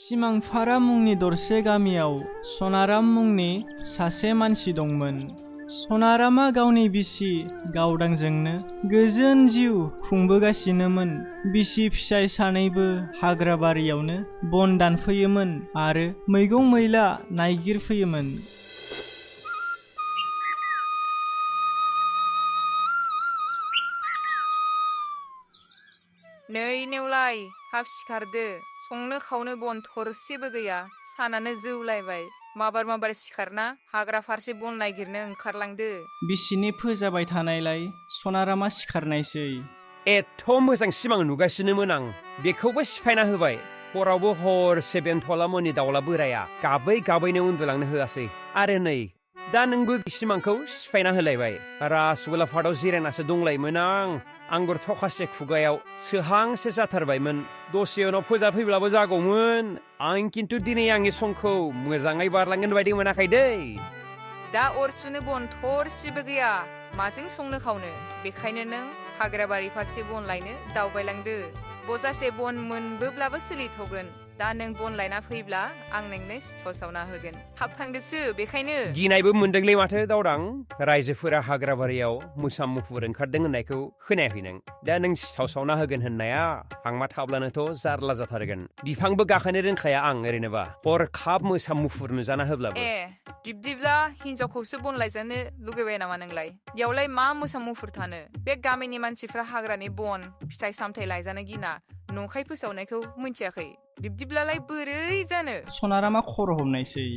सिमांफारा मुंनि दरसे गामियाव सनाराम मुंनि सासे मानसि दंमोन। सनारामा गावनि बिसि गावदांजोंनो गोजोन जिउ खुंबोगासिनोमोन। बिसि फिसाय सानैबो हाग्राबारियावनो बन दानफैयोमोन आरो मैगं मैला नायगिरफैयोमोन। नै नेवलाय हाब सिखारदो, संनो खावनो बन थरसेबो गैया, सानानो जौलायबाय। माबार सिखारना हाग्रा फारसे बन नागिरनो ओंखारलांदो। बिसिनि फोजाबाय थानायलाय सनारामा सिखारनायसै। एथ' मोजां सिमां नुगासिनोमोन आं, बेखौबो सिफायना होबाय। हरावबो हरसे बेन्थ'लामोननि दाउला बोराया गाबै गाबैनो उन्दुलांनो होआसै। आरो नै दा नोंबो सिमांखौ सिफायना होलायबाय। राजउलाफादाव जिरायनासो दंलायोमोन आं। आंगुर थखासे खुगायाव सोहांसो जाथारबायमोन। दसे उनाव फोजाफैब्लाबो जागौमोन। आं खिन्थु दिनै आंनि समखौ मोजाङै बारलांगोन बायदि मोनाखै दै। दा अर सुनो बन थरसेबो गैया, माजों संनो खावनो? बेखायनो नों हाग्राबारि फारसे बन लायनो दावबायलांदो। बजासे बन मोनबोब्लाबो सोलिथ'गोन। दा नों बन लायना फैब्ला आं नोंनो सिथाव सावना होगोन। थाब थांदोसो बेखायनो। गिनायबो मोनदोंलै माथो दावदां। रायजोफोरा हाग्राबारियाव मोसा मुफुर ओंखारदों होननायखौ खोनायाखै नों? दा नों सिथाव सावना होगोन होननाया हांमा थाब्लानोथ' जारला जाथारगोन। बिफांबो गाखोनो रोंखाया आं ओरैनोबा, हरखाब मोसा मुफुर नुजाना होब्लाबो। बिब्दिब्ला हिनजावखौसो बन लायजानो लुगैबाय नामा नोंलाय? बेयावलाय मा मोसा मुफुर थानो? बे गामिनि मानसिफ्रा हाग्रानि बन फिथाइ सामथाइ लायजानो गिना नंखाय फोसावनायखौ मिन्थियाखै? बिब्दिब्लालाय बोरै जानो? सनारामा खर' हमनायसै।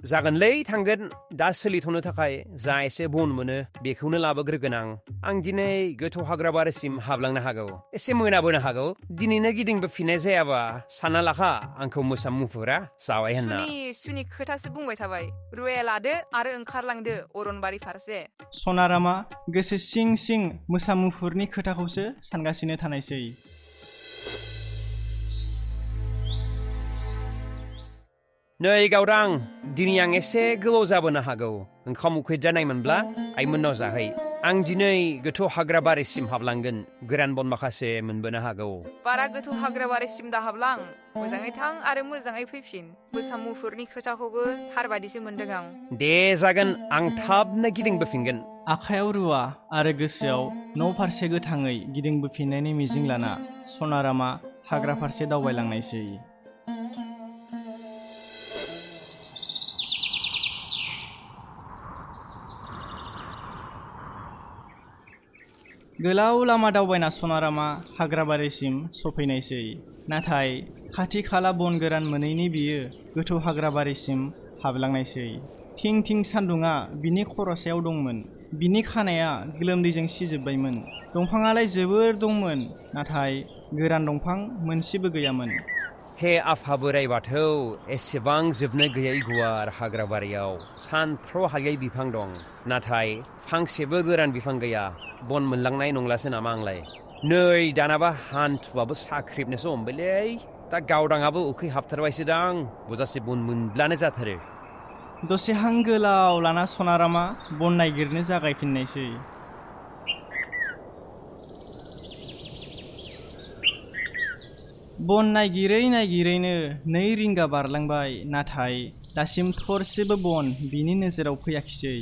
जागोनलै थांगोन। दा सोलिथ'नो थाखाय जा एसे बन मोनो बेखौनो लाबोग्रोगोन आं। आं दिनै गोथौ हाग्राबारिसिम हाबलांनो हागौ, एसे मोनाबोनो हागौ। दिनैनो गिदिंबोफिननाय जायाबा सानना लाखा आंखौ मोसा मुफुरा जाबाय होनना। सुनि खोथासो बुंबाय थाबाय। रुवाया लादो आरो ओंखारलांदो अरनबारि फारसे। सनारामा गोसो सिं सिं मोसा मुफुरनि खोथाखौसो सानगासिनो थानायसै। नै गावदां, दिनै आं एसे गोबाव जाबोनो हागौ। ओंखाम उखैजानायमोनब्ला आइमोननाव जाहै। आं दिनै गोथौ हाग्राबारिसिम हाबलांगोन, गोरान बन माखासे मोनबोनो हागौ। बारा गोथौ हाग्राबारिसिम दाहाबलां, मोजाङै थां आरो मोजाङै फैफिन। मोसा मुफुरनि खोथाखौबो थार बादिसो मोनदों आं। दे जागोन, आं थाबनो गिदिंबोफिनगोन। आखायाव रुवा आरो गोसोआव न' फारसे गोथाङै गिदिंबोफिननायनि मिजिं लाना सनारामा हाग्रा फारसे दावबायलांनायसै। गोलाव लामा दावबायना सनारामा हाग्राबारिसिम सफैनायसै। नाथाय खाथि खाला बन गोरान मोनैनि बियो गोथौ हाग्राबारिसिम हाबलांनायसै। थिं थिं सान्दुङा बिनि खर'सायाव दंमोन। बिनि खानाया गोलोमदैजों सिजोबबायमोन। दंफाङालाय जोबोर दंमोन, नाथाय गोरान दंफां मोनसेबो गैयामोन। हे आफा बोराइ बाथौ, एसेबां जोबनो गैयै गुवार हाग्राबारियाव सानथ्र'हायै बिफां दं, नाथाय फांसेबो गोरान बिफां गैया। बन मोनलांनाय नंलासो नामा आंलाय? नै दानाबा हान्थुआबो साख्रेबनोसो हमबायलै। दा गावदाङाबो उखै हाबथारबायसो दां, बजासे बन मोनब्लानो जाथारो। दसे हां गोलाव लाना सनारामा बन नागिरनो जागायफिननायसै। बन नागिरै नागिरैनो 2 रिंगा बारलांबाय, नाथाय दासिम थरसेबो बन बिनि नोजोराव फैयाखिसै।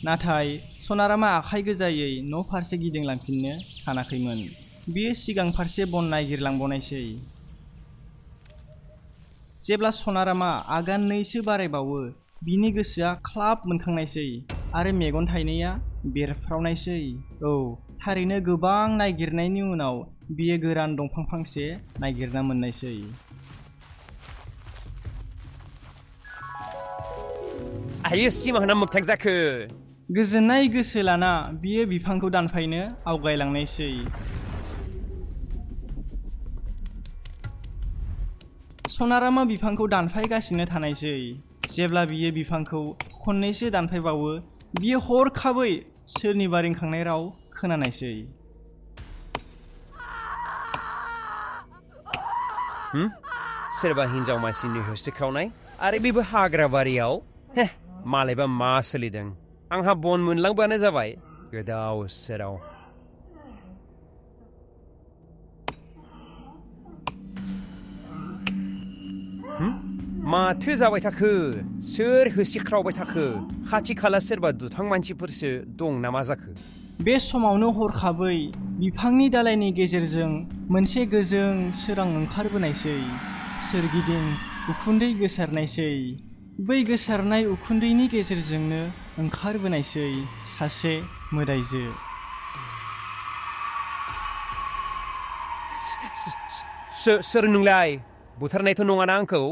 नाथाय सनारामा आखाइ गोजायै न' फारसे गिदिंलांफिननो सानाखैमोन। बियो सिगां फारसे बन नागिरलांबावनायसै। जेब्ला सनारामा आगान 2सो बारायबावो, बिनि गोसोआ ख्लाब मोनखांनायसै आरो मेगन थाइनैया बेरफ्रावनायसै। औ, थारैनो गोबां नागिरनायनि उनाव बियो गोरान दंफां फांसे नागिरना मोननायसै। आयो सिमांना मोगथां जाखो? गोजोननाय गोसो लाना बियो बिफांखौ दानफायनो आवगायलांनायसै। सनारामा बिफांखौ दानफायगासिनो थानायसै। जेब्ला बियो बिफांखौ खननैसो दानफायबावो, बियो हरखाबै सोरनिबा रिंखांनाय राव खोनानायसै। सोरबा हिन्जाव मानसिनि होसोख्रावनाय, आरो बेबो हाग्राबारियाव? मालायबा मा सोलिदों? आंहा बन मोनलांबानो जाबाय, गोदाव सोराव। माथो जाबाय थाखो सोर होसिख्रावबाय थाखो खाथि खाला सोरबा दुथां मानसिफोरसो दं नामा जाखो बे समावनो हरखाबै बिफांनि दालाइनि गेजेरजों मोनसे गोजों सोरां ओंखारबोनायसै सोरगिदिं उखुन्दै गोसारनायसै बै गोसारनाय उखुन्दैनि गेजेरजोंनो ओंखारबोनायसै सासे मोदाइजो सोर नोंलाय बुथारनायथ' नङाना आंखौ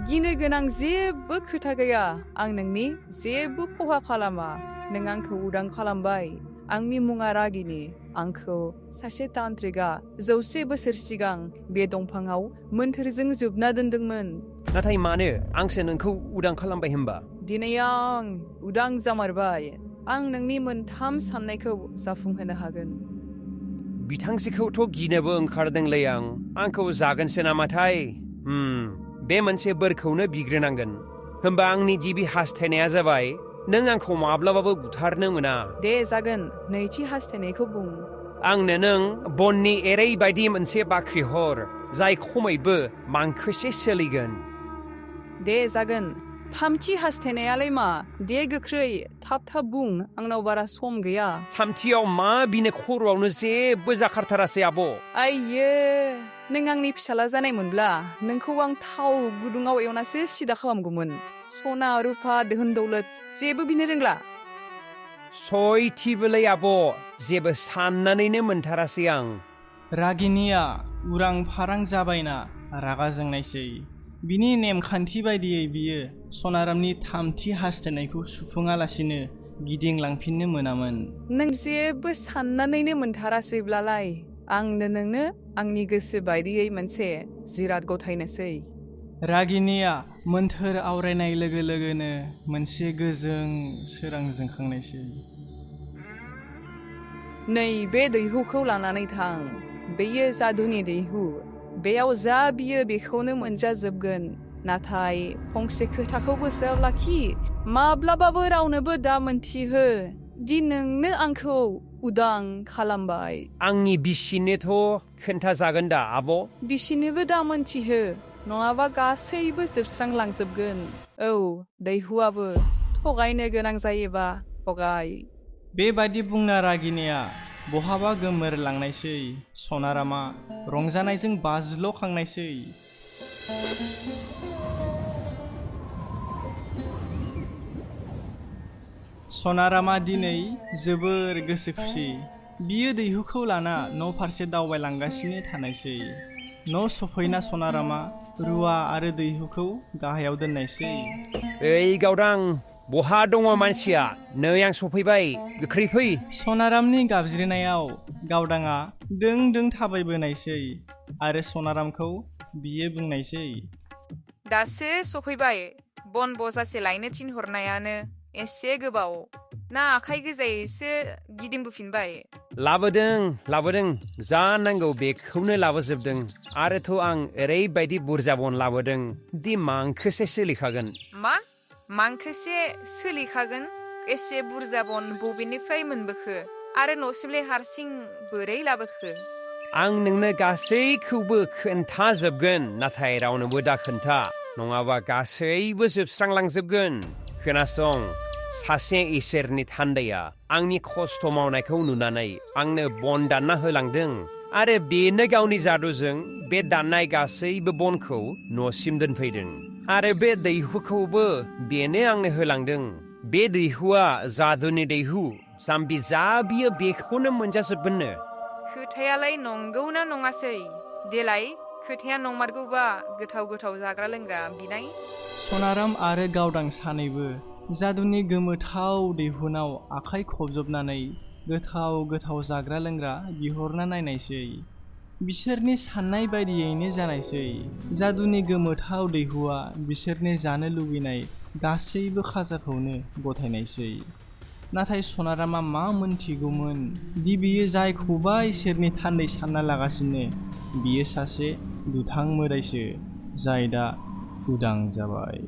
गिनो गोनां जेबो खोथा गैया आं नोंनि जेबो खहा खालामा नों आंखौ उदां खालामबाय आंनि मुङा रागिनि आंखौ सासे तान्त्रिकआ 100 बोसोर सिगां बे दंफाङाव मोन्थोरजों जोबना दोनदोंमोन नाथाय मानो आंसो नोंखौ उदां खालामबाय होमबा दिनै आं उदां जामारबाय आं नोंनि मोनथाम साननायखौ जाफुंहोनो हागोन बिथांखिखौथ' गिनोबो ओंखारदोंलै आंखौ जागोनसो नामाथाय बे मोनसे बोरखौनो बिग्रोनांगोन होमबा आंनि गिबि हास्थायनाया जाबाय नों आंखौ माब्लाबाबो बुथारनो मोना दे जागोन नैथि हास्थायनायखौ बुं आंनो नों बननि एरैबायदि मोनसे बाख्रि हर जाय खमैबो मांखोसे सोलिगोन दे जागोन थामथि हास्थायनायालाय मा दे गोख्रै थाब बुं आंनाव बारा सम गैया थामथियाव मा बिनो खर'आवनो जेबो जाखारथारासै आब' आइयो नों आंनि फिसाला जानायमोनब्ला नोंखौ आं थाव गुदुङाव एवनासो सिदा खालामगौमोन सना रुफा दोहोन दौलत जेबो बिनो रोंला सयथिबोलै आब' जेबो साननानैनो मोनथारासै आं रागिनिया उरां फारां जाबायना रागा जोंनायसै बिनि नेमखान्थि बायदियै बियो सनारामनि थामथि हास्थायनायखौ सुफुङालासिनो गिदिंलांफिननो मोनामोन नों जेबो साननानैनो मोनथारासैब्लालाय आंनो नोंनो आंनि गोसो बायदियै मोनसे जिराद गथायनोसै रागिनिया मोन्थोर आवरायनाय लोगो लोगोनो मोनसे गोजों सोरां जोंखांनायसै नै बे दैहुखौ लानानै थां बेयो जादुनि दैहु बेयाव जा बियो बेखौनो मोनजाजोबगोन नाथाय फंसे खोथाखौ गोसोआव लाखि माब्लाबाबो रावनोबो दा मोनथिहो दि नोंनो आंखौ उदां खालामबाय आंनि बिसिनोथ' खोन्थाजागोन दा आब' बिसिनोबो दा मोनथिहो नङाबा गासैबो जोबस्रांलांजोबगोन औ दैहुआबो थगायनो गोनां जायोबा थगाय बेबादि बुंना रागिनिया बहाबा गोमोरलांनायसै सनारामा रंजानायजों बाज्ल'खांनायसै सनारामा दिनै जोबोर गोसो खुसि बियो दैहुखौ लाना न' फारसे दावबायलांगासिनो थानायसै न' सफैना सनारामा रुवा आरो दैहुखौ गाहायाव दोननायसै ओइ गावदां बहा दङ मानसिया नै आं सफैबाय गोख्रै फै सनारामनि गाबज्रिनायाव गावदाङा दों दों थाबायबोनायसै आरो सनारामखौ बियो बुंनायसै दासो सफैबाय बन बजासे लायनो थिनहरनायानो एसे गोबाव ना आखाइ गोजायैसो गिदिंबोफिनबाय लाबोदों जा नांगौ बेखौनो लाबोजोबदों आरोथ' आं ओरैबायदि बुरजा बन लाबोदों दि मांखोसे सोलिखागोन मा मांखोसे सोलिखागोन एसे बुरजा बन बबेनिफ्राय मोनबोखो आरो न'सिमलाय हारसिं बोरै लाबोखो आं नोंनो गासैखौबो खोन्थाजोबगोन नाथाय रावनोबो दा खोन्था नङाबा गासैबो जोबस्रांलांजोबगोन खोनासं सासे इसोरनि थान्दैया आंनि खस्थ' मावनायखौ नुनानै आंनो बन दानना होलांदों आरो बेनो गावनि जादुजों बे दाननाय गासैबो बनखौ न'सिम दोनफैदों आरो बे दैहुखौबो बेनो आंनो होलांदों बे दैहुआ जादुनि दैहु जाम्बि जा बियो बेखौनो मोनजाजोबगोननो खोथायालाय नंगौना नङासै देलाय खोथाया नंमारगौबा गोथाव जाग्रा लोंग्रा बिनाय सनाराम आरो गावदां सानैबो जादुनि गोमोथाव दैहुनाव आखाइ खबजबनानै गोथाव जाग्रा लोंग्रा बिहरना नायनायसै बिसोरनि साननाय बायदियैनो जानायसै जादुनि गोमोथाव दैहुआ बिसोरनि जानो लुबैनाय गासैबो खाजाखौनो गथायनायसै नाथाय सनारामा मा मोनथिगौमोन दि बियो जायखौबा इसोरनि थान्दै सानना लागासिनो बियो सासे दुथां मोदाइसो जाय दा उदां जाबाय।